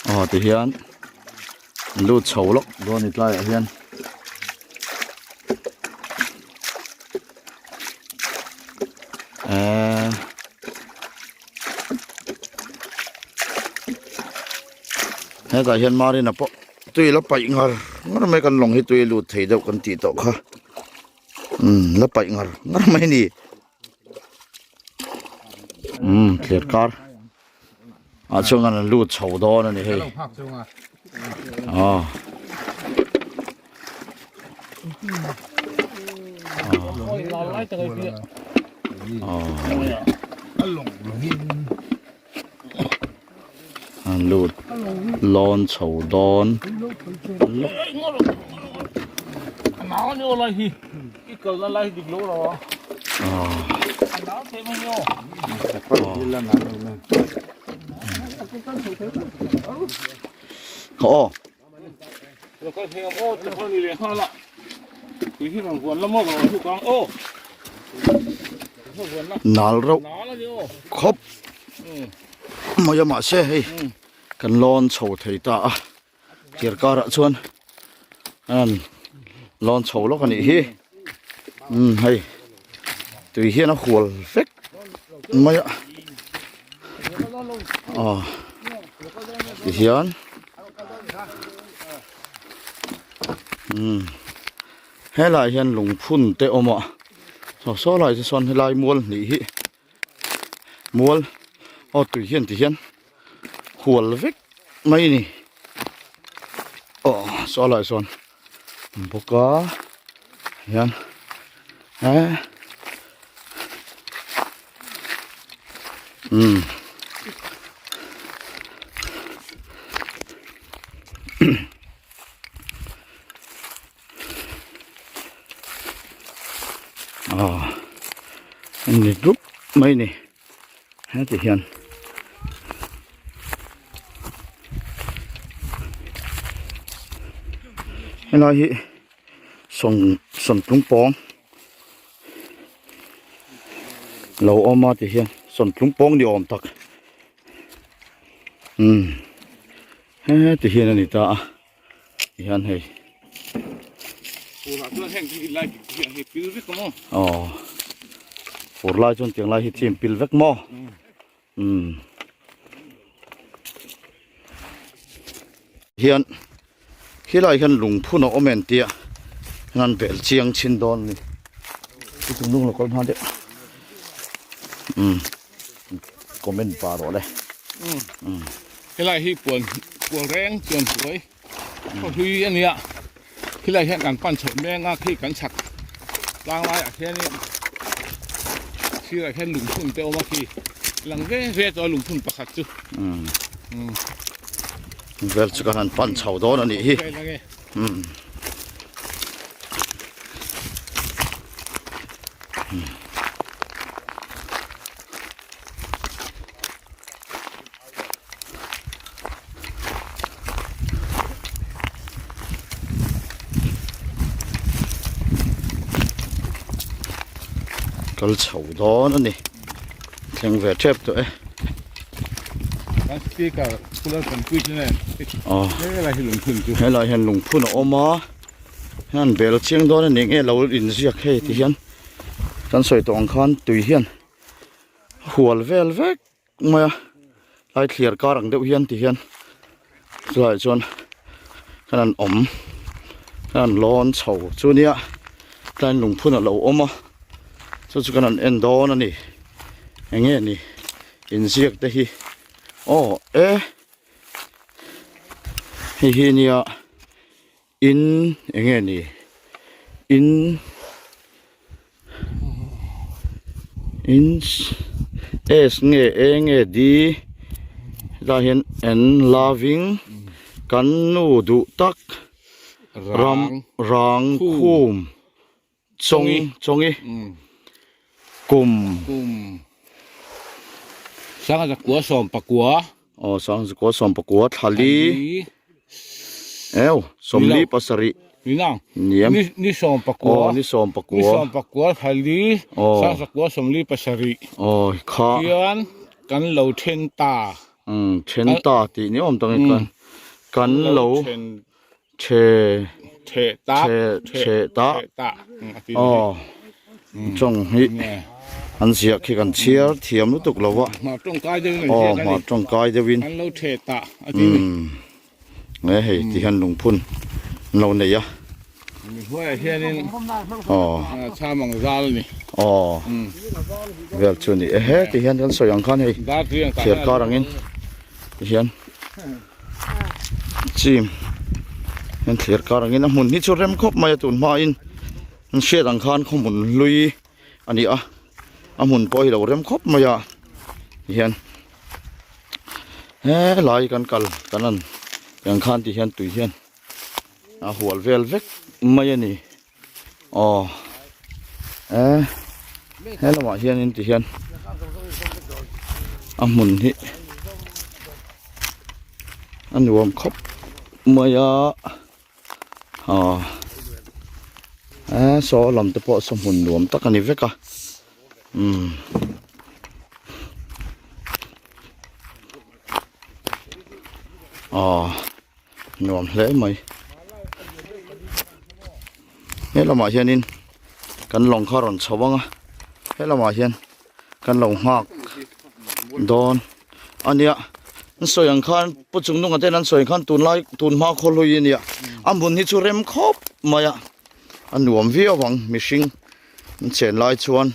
Aw ti hian lut chho lawk dawn ni tlaiah hian. Eee hetah hian Marina pawh tui la paih ngar ngar mai kan lawng hi tui lut thei deuh kan tih tawh kha umm la paih ngar ngar mai a ni umm thlir kar ah chuan an lut chho dawn a ni hei aw an lut lawn chho dawn aw Nal reuh khawp mai a mahse hei kan lawn chho thei ta a thir karah chuan an lawn chho lawk a nih hi umm hei tui hian a hual vek mai a aw tihian umm helaiah hian lungphun te a awm a saw saw lai te sawn helai mual hnih hi mual aw tui hian ti hian hual vek mai a ni aw saw lai sawn bawk a hian eh umm aw ni dup mai a ni heti hian helai hi sawn sawntlung pawng lo awm a ti hian sawntlung pawng ni awm tak umm heti hian a ni ta a. Tihian hei. Fur chuan heng hi lai hi pil vek maw? Aw. Fur lai chuan tiang lai hi chim pil vek maw? Um. Hian khilai hian lungphun a awm en tia hian bel chiang chin dawn ni. Chu chung lung lo kal hma deuh. Um. Comment pa rawh le. Um. Helai hi puan puan reng chuan huai khaw hlui a nia khilai hian kan pan chhoh meng a khi kan chhak tlang laiah khianin sirah khian lungphun te a awm a khi lang ve ve tawh a lungphun pakhat chu vel chu kan han pan chho dawn a nih hi umm. Kal chho dawn a ni thleng ve tep tawh e helai hian lungphun a awm a hian bel chiang dawn a ni nge lo inziak hei ti hian kan sawi tawh ang khan tui hian hual vel vek mai a lai thliar kar ang deuh hian ti hian chulaiah chuan kan han awm kan han lawn chho chu nia tlai lungphun a lo awm a chu chu kan han en dawn a ni eng nge ni inziak te hi aw e hei hi nia in eng nge ni in. In S nge A nge D hetah hian N loving kan nu duh tak ram rang khum chawngi chawngi kum sangha zakua sawmpakua aw sangha zakua sawmpakua thlali. Eu, sawmli pasarih. Nina. Niam. Ni ni sawmpakua. Aw, ni sawmpakua. Ni sawmpakua thali. Aw. Sangzakua sawmli pasarih. Aw, kha. Hian kan lo then ta. Um, then ta tih ni awm tak in kan. Kan lo chhe chhe ta chhe ta aw tawng hi an ziah khi kan chhiar thiam lutuk lo a aw hmar tawngkai deuhin kan lo chhe ta a ti ni nge hei ti hian lungphun an lo nei a mi hnuaiah hianin aw chham ang zal a ni aw vel chu a ni ehe ti hian kan sawi ang khan hei thir kar angin ti hian chim hian thlir kar angin a hmun hi chu rem khawp mai a tun hmain an hriat ang khan khaw hmun hlui a ni a a hmun pawh hi lo rem khawp mai a tihian helai kan kal kan han tiang khan ti hian tui hian a hual vel vek mai a ni aw e he lamah hianin ti hian a hmun hi a nuam khawp mai a aw e saw lam te pawh saw hmun nuam tak a ni vek a umm. Aw nuam hle mai he lamah hianin kan lawng kha a rawn chho ang a he lamah hian kan lo nghak dawn a nia an sawi ang khan pu chung nunga ten an sawi ang khan tunlai tun hma khaw hlui a nia a hmun hi chu rem khawp mai a a nuam viau ang mihring an chen lai chuan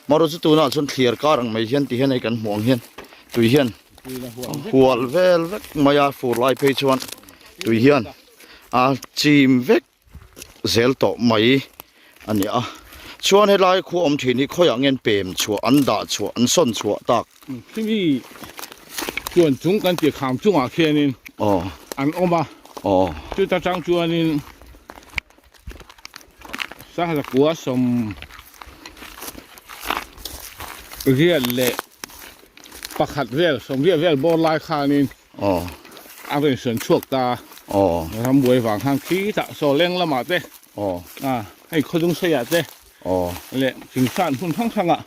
marawh chu tunah chuan thliar kar ang mai hian ti hian hei kan hmuh ang hian tui hian hual vel vek mai a fur lai phei chuan tui hian a chim vek zel tawh mai a ni a chuan helai khua awm thin hi khawiah nge an pem chhuah an dah chhuah an sawn chhuah tak. Khimi chuan chung kan tih kham chungah khianin aw an awm a aw chuta tang chuanin Sangha kua sawm riat leh pakhat vel sawm riat vel bawr lai khanin aw a rawn sawn chhuak ta aw rambuai vang khan khitah saw leng lamah te aw a hei khawdung sawiah te aw leh thingsan hmun hrang hrangah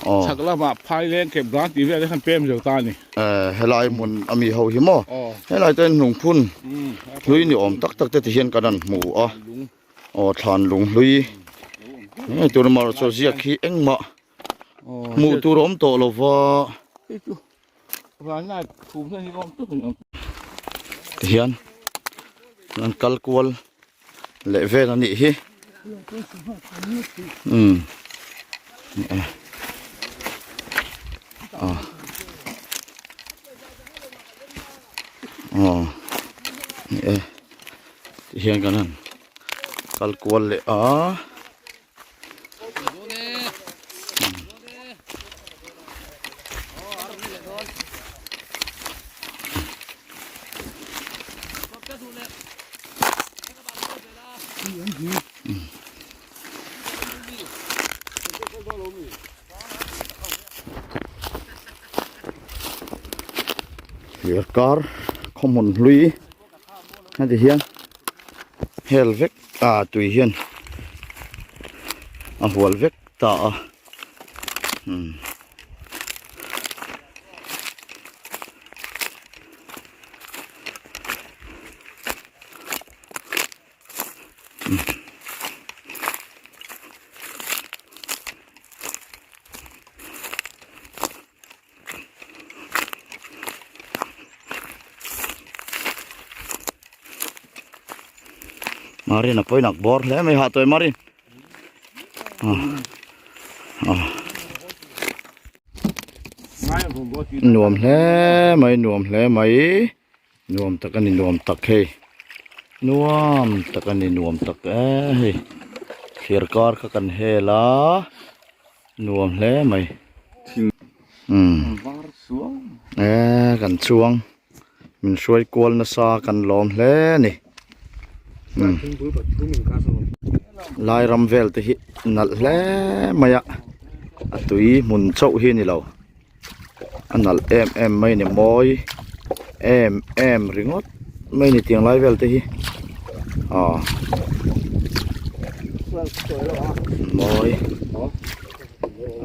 aw chhak lamah phai leng kep dan tih vel te khan pem zo ta a ni. Eh helai hmun a mi ho hi maw aw helai te lungphun hlui ni awm tak tak te ti hian kan han hmu a. Aw thlan lung hlui hei tur mar chaw ziak hi engmah hmuh tur a awm tawh lo va tihian an kal kual leh vel a nih hi umm aw ni e. Ti hian kan han kal kual leh a. Thir kar khaw hmun hlui. Heti hian hel vek a tui hian a hual vek ta a umm. Marin a pawinak bawr hle mai ha tawi Marin nuam hle mai nuam hle mai nuam tak a ni nuam tak hei nuam tak a ni nuam tak e hei thlir kar kha kan hel a. Nuam hle mai. Umm. E kan chuang min hruai kual nasa kan lawm hle a ni. Umm. Lai ram vel te hi nalh hle mai a. A tui hmun chauh hi a ni lo. A nalh em em mai a ni mawi em em ringawt mai a ni tiang lai vel te hi aw mawi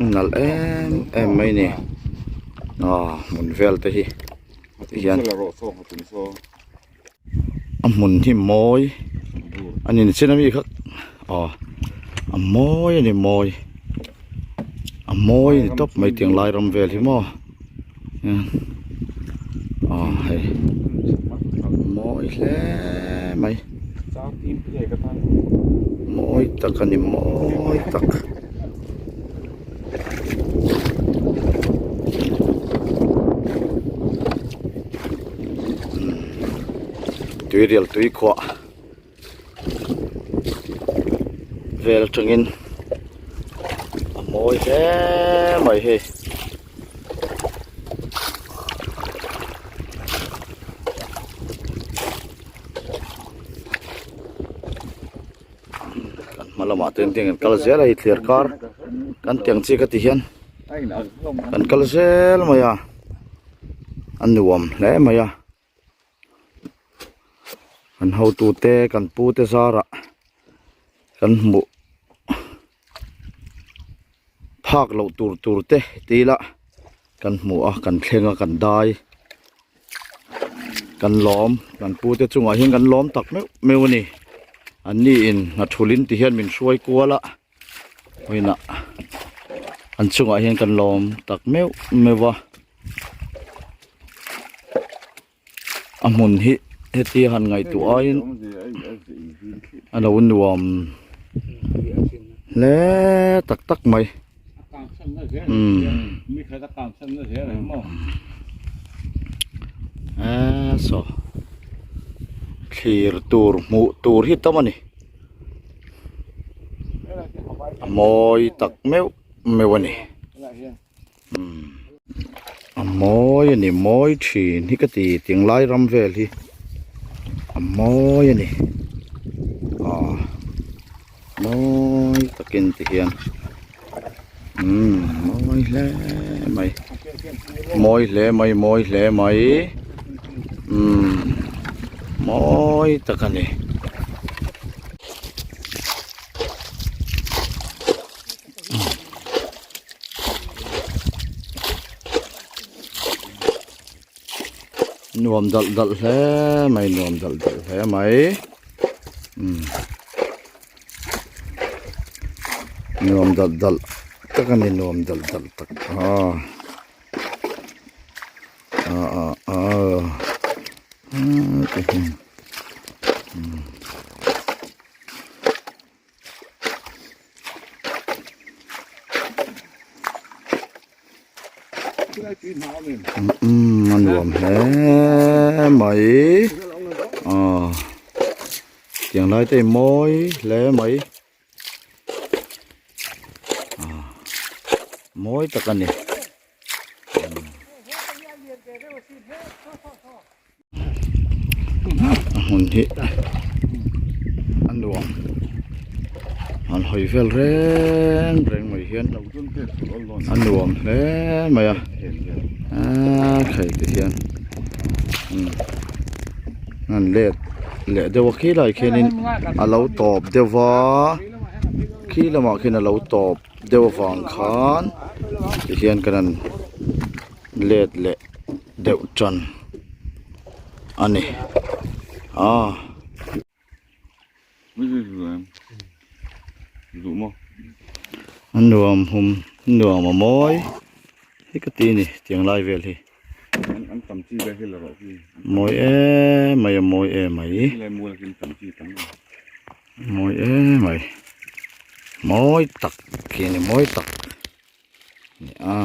a nalh em em mai a ni aw hmun vel te hi tihian. A hmun hi mawi a ni nichin ami kha aw a mawi a ni mawi a mawi a ni tawp mai tiang lai ram vel hi maw aw hei mawi hle mai mawi tak a ni mawi tak. Tuirial tui khuah vel atangin a mawi hle mai hei. Kan hma lamah te engtin kan kal zel a hei thliar kar kan tiang chi ka ti hian kan kal zel mai a a nuam hle mai a kan hotu te kan pu te zarah kan hmuh phak loh tur tur te ti ila kan hmu a kan thleng a kan dai kan lawm kan pu te chungah hian kan lawm tak meuh meuh a ni an ni in hna thulin ti hian min hruai kual a vawiinah an chungah hian kan lawm tak meuh meuh a a hmun hi hetia han ngaihtuah aiin a lo nuam hle tak tak mai. Eee saw thlir tur hmuh tur hi tam a ni a mawi tak meuh meuh a ni a mawi a ni mawi thin hi ka ti tinglai ram vel hi a mawi a ni aw. Mawi takin ti hian umm mawi hle mai mawi hle mai mawi hle mai umm mawi tak a ni. Nuam dalh dalh hle mai nuam dalh dalh hle mai umm nuam dalh dalh tak a ni nuam dalh dalh tak a ah ah ah umm. Umm a nuam hle mai aw tiang lai te hi mawi hle mai ah mawi tak a ni. A hmun hi a nuam han hawi vel reng reng mai hian a nuam hle mai a aaa khai te hian umm an let leh deuh a khi lai khianin a lo tawp deuh va khi lamah khian a lo tawp deuh avang khan tihian kan han let leh deuh tan a ni a. A nuam hum nuam a mawi hi ka ti a ni tiang lai vel hi mawi em mai a mawi em mai mawi em mai mawi tak khi a ni mawi tak. Ni a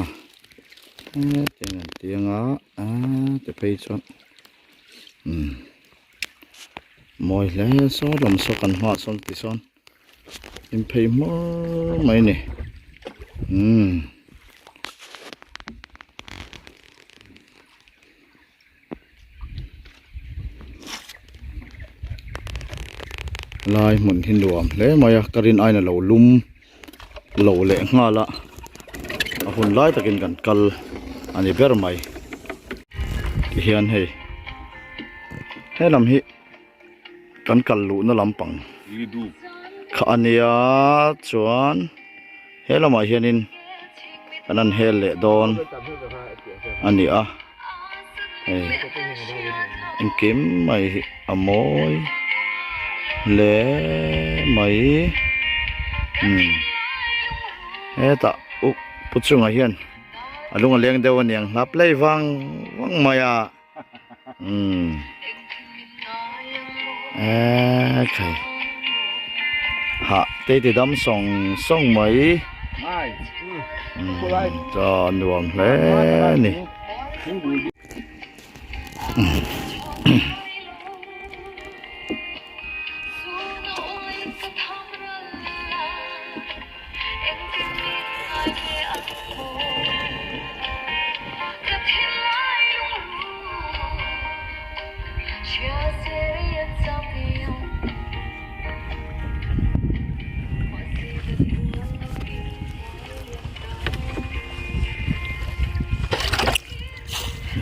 hetiang an tiang a ti phei chuan umm mawi hle saw lam saw kan hmaah sawn ti sawn in phei hmur mai a ni umm. Lai hmun hi nuam hle mai a ka rin aiin a lo lum lo leh nghal a a hun lai takin kan kal a ni ber mai tihian hei he lam hi kan kal luhna lampang kha a nia chuan he lamah hianin kan han hel leh dawn a ni a hei engkim mai hi. A mawi hle mai umm hetah uk pu chungah hian a lung a leng deuh a niang hlap lei vang vang mai a umm eee khai hah te ti dam sawng sawng mai umm chaw a nuam hle a ni.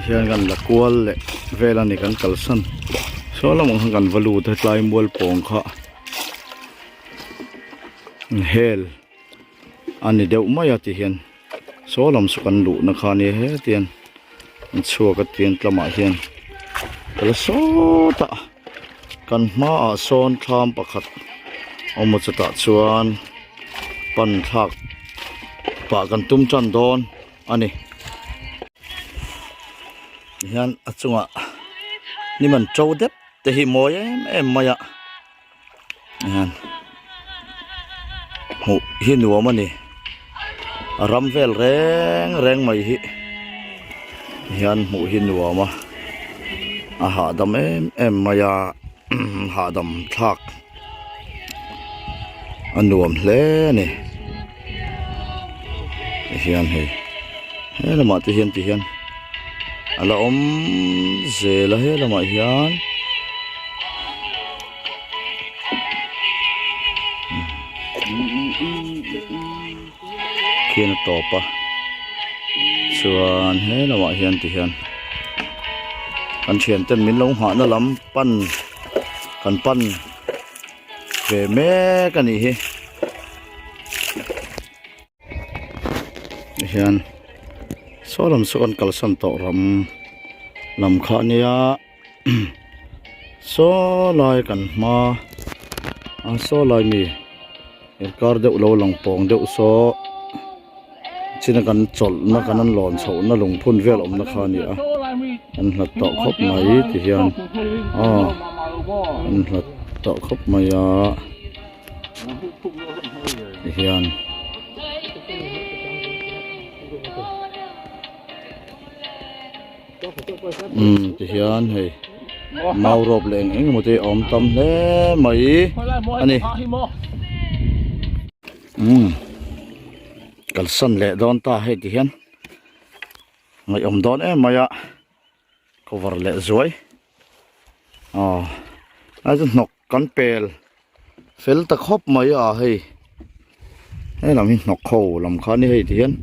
Hian kan la kual leh vel a ni kan kalsan saw lamah khan kan va lut a tlai mual pawng kha hel a ni deuh mai a ti hian saw lam chu kan luhna kha a nia heti hian an chhuak a tian tlamah hian ka la sawtah kan hmaah sawn thlam pakhat a awm a chutah chuan pan thlak pah kan tum tan dawn. a ni tihian a chungah hnim an to dep te hi mawi em em mai a tihian hmuh hi nuam a ni a ram vel reng reng mai hi tihian hmuh hi nuam a a hahdam em em mai a hahdam thlak. A nuam hle a ni tihian hei he lamah te hian tihian a la awm zel a he lamah hian khian a tawp a chuan he lamah hian tihian kan thianten min lo nghahna lam pan. Kan pan ve mek a nih hi hian saw lam saw kan kalsan tawh ram lam kha a nia saw lai kan hma a saw lai mi inkar deuh lo lang pawng deuh saw. China kan chawlhna kan an lawn chhohna lungphun vel awmna kha a ni a an hlat tawh khawp mai ti hian aw an hlat tawh khawp mai a ti hian. Umm ti hian hei mau rawp leh eng eng emaw te a awm tam hle mai a ni. Umm kalsan leh dawn ta hei ti hian ngaihawm dawn em mai a cover leh zuai aw a chu hnawk kan pel fel ta khawp mai a hei he lam hi hnawk ho lam kha a ni hei ti hian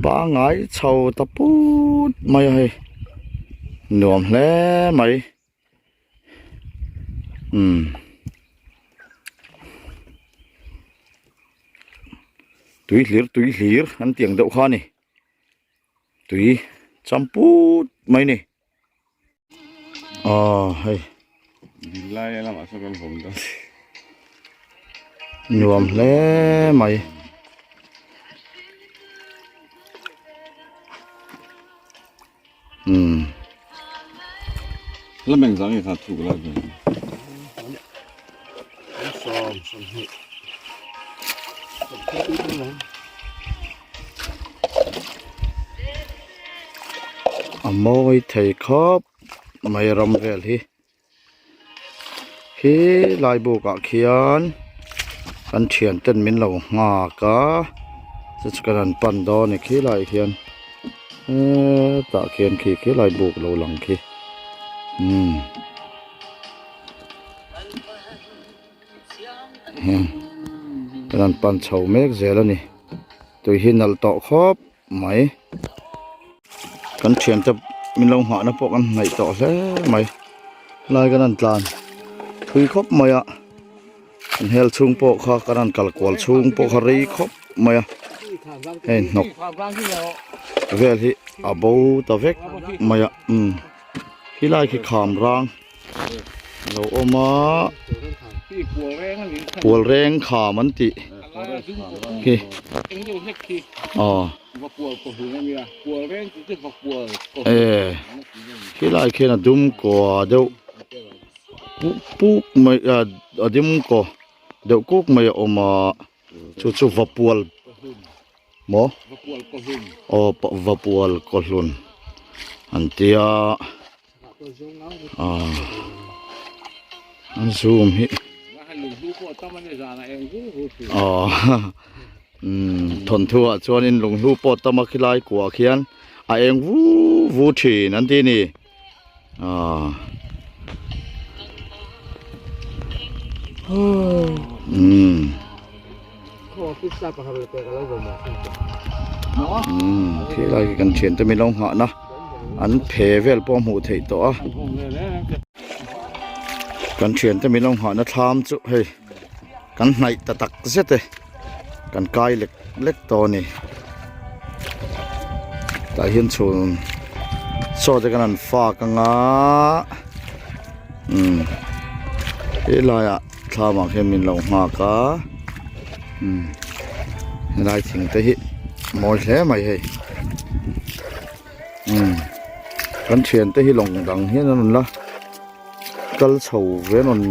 pangai chho ta put mai a hei nuam hle mai. Umm tui hlir tui hlir an tih ang deuh kha a ni tui cham put mai a ni aw hei nuam hle mai. Umm. La meng zang nge kha thuk lai ve. A mawi thei khawp mai ram vel hi. Khi lai buk ah khian kan thian ten min lo nghak a chu chu kan han pan dawn a ni khi lai ah khian hetah khian khi khi lai buk lo lang khi umm kan han pan chho mek zel a ni tui hi nalh tawh khawp mai. Kan thiante min lo nghahna pawh kan hnaih tawh hle mai helai kan han tlan thui khawp mai a an hel chhung pawh kha kan han kal kual chhung pawh kha rei khawp mai a hei hnawk vel hi a bo ta vek mai a umm helai khi kham rang. Lo awm a pual reng kham an tih khi aw e khilai khian a dum kua deuh puk puk mai a dum kaw deuh kuk mai a awm a chu chu vapual maw aw vapual kawhlun an tia. An zoom hi aw thawnthu ah chuanin lunghlu pawh tam a khilai kuah khian a eng vu vu thin an ti a ni aw umm umm khilai khi kan thiante min lo nghah na. An phe vel pawh a hmuh theih tawh a kan thiante min lo nghahna thlam chu hei kan hnaih ta tak zet e kan kai lek lek tawh a ni tah hian chhun chaw te kan han fak anga umm helaiah thlamah khian min lo nghak a umm helai thing te hi mawi hle mai hei. Umm kan thiante hi lawng dang hian an rawn la kal chho ve an rawn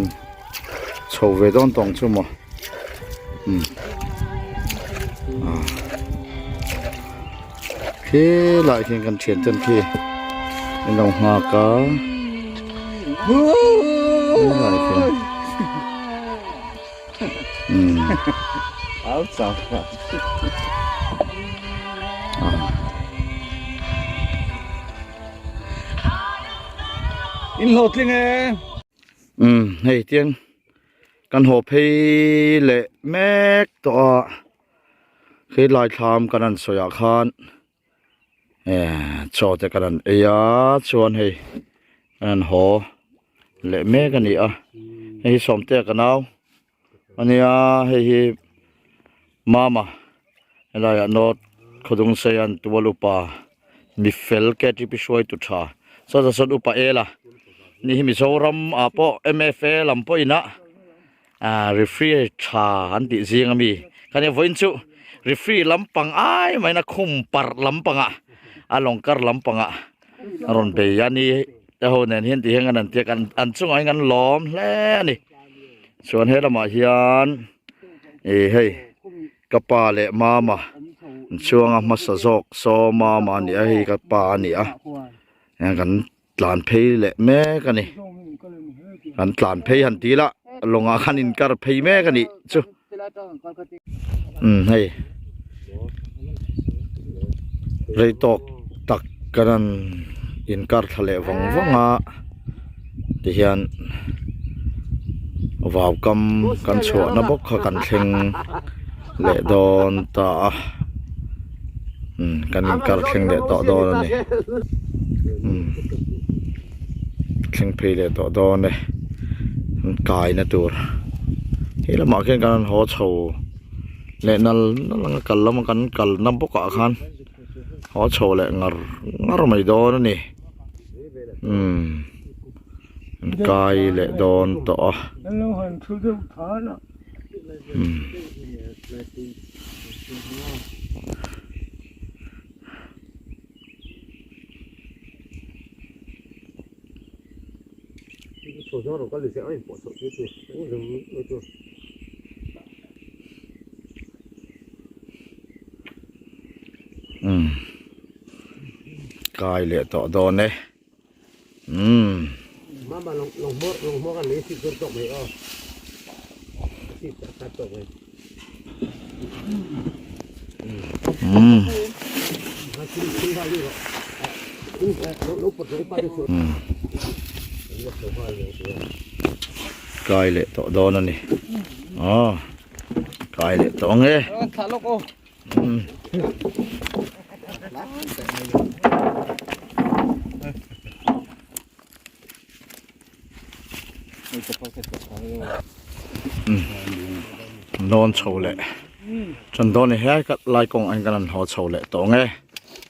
chho ve dawn tawng chu maw umm ah khilaiah khian kan thiante an khi an lo nghak a helaiah khian umm In hlawhtling e. Umm hei tiang kan haw phei leh mek tawh a helai thlam kan han sawi ah khan eh chaw te kan han ei a chuan hei kan han haw leh mek a ni a hei hi sawmtea ka nau a nia hei hi mama helaiah north khawdung saian tual upa mi fel ktp hruaitu tha sawtah sawn upa ela ni hi mizoram ah pawh mfa lam pawh inah ah referee tha an tih zing ami khania vawiin chu referee lampang ai maina khum parh lampangah a lawng kar lampangah a rawn bei a ni te ho nen hian ti hian an an tiak an chungah hian an lawm hle a ni chuan he lamah hian ih hei ka pa leh mama an chuang a hmasa zawk saw mama a ni a hei ka pa a ni a kan tlan phei leh mek a ni kan tlan phei han ti ila lawngah khan in kar phei mek a nih chu umm hei rei tawk tak kan han in kar thla leh vang vang a tihian vau kam kan chhuah na bawk kha kan thleng leh dawn ta a umm kan in kar thleng leh tawh dawn a ni umm thleng phei leh tawh dawn e an kai na tur he lamah khian kan han haw chho leh nal nal ang a kal lama kan kal na bawk ah khan haw chho leh ngar ngar mai dawn a ni umm an kai leh dawn tawh a. Umm kai leh tawh dawn e. Umm. Umm. Umm. Kai leh tawh dawn a ni. Aw. Kai leh tawh ang e. Umm. Dawn chho leh chan dawn ni he lai kawng ang kan han haw chho leh tawh ang e.